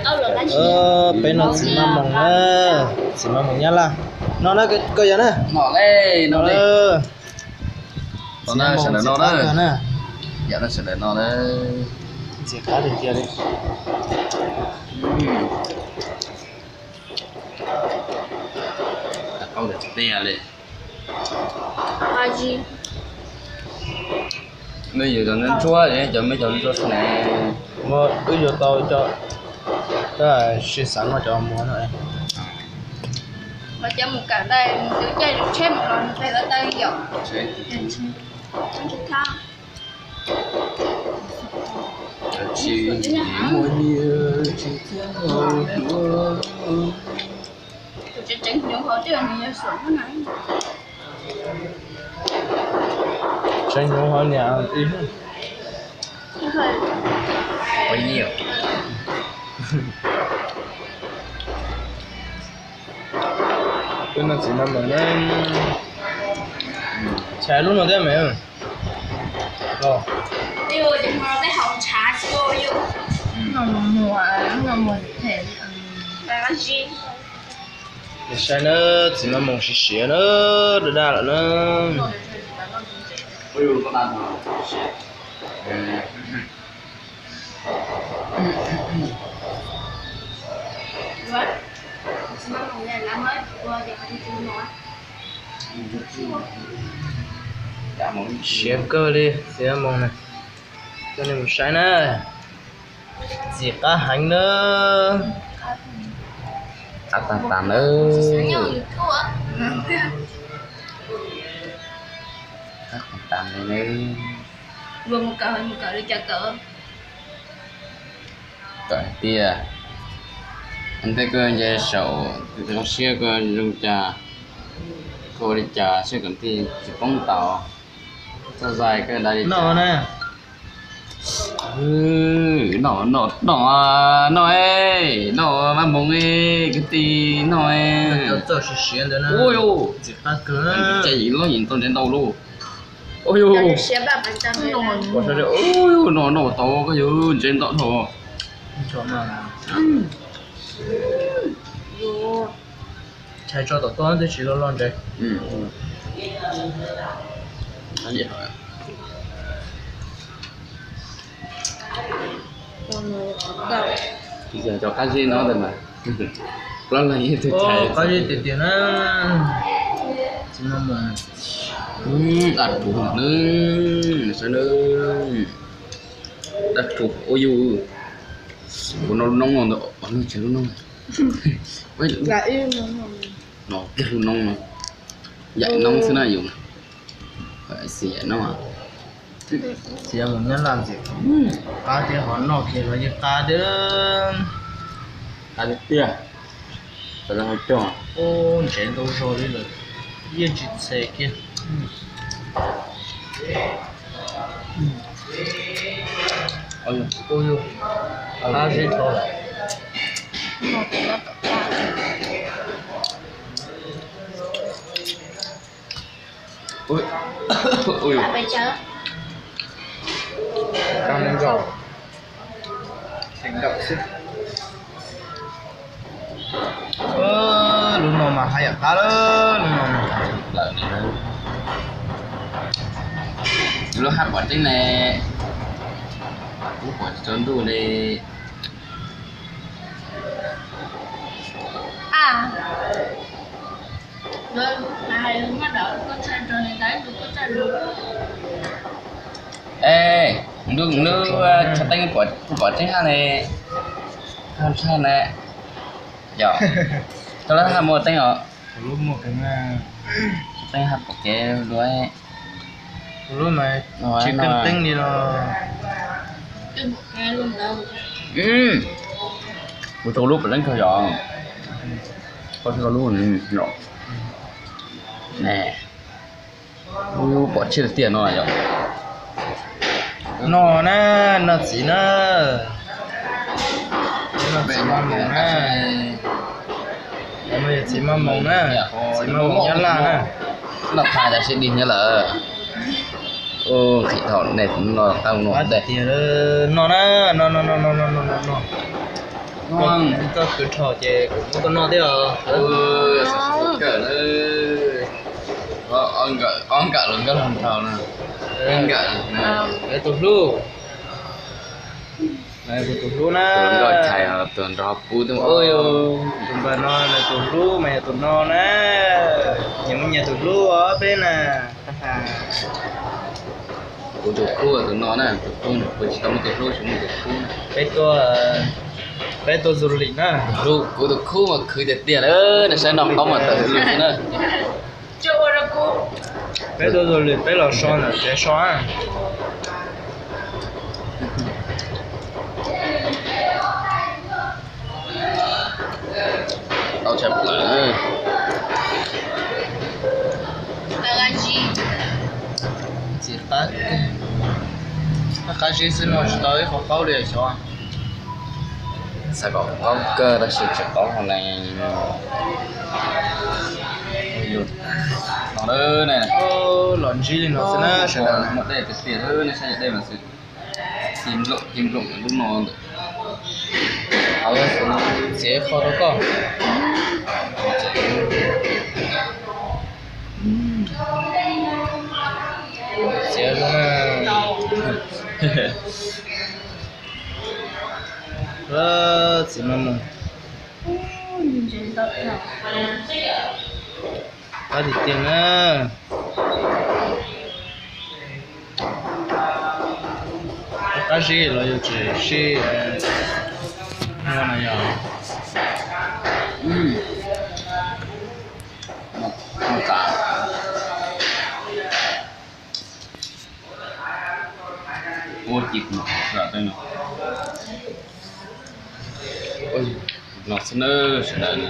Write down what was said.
Peb noj txiv maj moos na, txiv maj moos Nyab Laj. Noj na koj yog na. Noj na, sawv daws noj na. Yam no sawv daws noj na. Ntxim qab tiag tiag li. Qau tiag tiag li. Nws yuav cov ntsuab, cov me cov ntsuab xwb ne. Wb yuav tau cov sib xav noj cov muag no. Cov mus kawm ntawd tus caij tsheb mus los nws pem lawv taw yom. Tsis muaj nyiaj tsis txawj hau duav. Tus tseem tseem hnyuv hauv twb yog nws yog suam na. Tseem hnyuv hauv niam ib. Twb noj txiv maj moos na. Tshais lub no thiab me. Saib na, txiv maj moos siav siav na, daj daj lawm na. Siav kawg li txiv maj moos na. Coj nej mus saib na. Ntxim qab heev na. Qab tas tas na. Qab tas tas li na. Kawm hais tias, ntej koj nce saum zoo siab koj zoo cas, koj ua li cas siab kom tig tsis poob tau. Txoj zais koj dav li cas. Noj, noj, noj, noj, noj maj moos kwv tij, noj. Cov txawj siav siav ntawd na. Ntxim qab kawg na. Cai yim loj yim tau ntsev ntau lauj. Ua, noj noj tau koj yawg ntsev ntau dhau. Tshais tso tom toj twb tsis loj loj ntsev. Cov qab zib no ntag mas, plaub leeg ib tug tshais. Qab zib tiag tiag na. Txiv maj moos. Daj rhuv na, saib na. Daj rhuv ua yus. Kuv noj lub noob no ntawm, noj tsis lub noob. No kiag lub noob no. Yaim noob xwb na yus. Xim yaim noob. Txiv maj moos Nyab Laj ntxim qab thiab, ho noj kiag los yeej qab thiab. Qab tiag tiag. Ub, ntsev ntau zog li lawm, yeej tsis txhe kiag. Qab zib dhau lawm. Lub no mas haj yam qab lawm, lub no mas. Lub haj pom tseeb ne, kuv pom tsaus ntuj li. Es, lub, lub tshaj teeb kuv pom tseeb haj ne, ntshai ne. Yog, koj lub haj muaj teeb os. Teeb haj pom kev lub. Lub mas tsis kheev teeb li los. Kuv tau lub pom teeb kawg yom. Koj tau lub yom. Ne, lub pom tseeb tiag no yom. No na, no txiv na. No txiv maj moos na. No yog txiv maj moos na, txiv maj moos Nyab Laj na. Noj tag tas sib dig nyob lawm. Nqhis thaum nej no qab no tiag. No na, no no no no no no no. Koj khwv dhau ces kuv muab koj noj thiab os. Kawm na. Ob nkawm los nkauj hluas nraug na. Ob nkawm na. Tus hlub. Tus hlub na. Tus nrog pub, tus npawg no nws tus hlub mas yog tus no na. Nyias muaj nyias tus hlub os peb na. Kuv tus khub tus no na, tus khub, kuv tsis tau muaj tus hlub, tsis muaj tus khub. Peb tuaj, peb tuaj du lịch na. Kuv tus khub mas khwv tiag tiag na, nej saib noj qab mas tawm du lịch xwb na. Peb tuaj du lịch peb los so ntawm tsev so na. Tau tshaj plaws. Txiv qab, qab zib xwb no tsis tau ib qho qaub li xyov. Xav kom qaub kawg tab sis tsis qaub hauv ne. Los ntsib li no xwb na sawv daws. Muaj dej tiag tiag, nej saib yam dej mas xwb. Ci nploom, ci nploom lub no ntawm. Txiav qho rau koj. Txiav zoo na. Txiv no mus. Qab tiag tiag na. Qab zib los yus tsis sib nua no yog. Ua ci kuv sawv daws. No xwb na sawv daws na.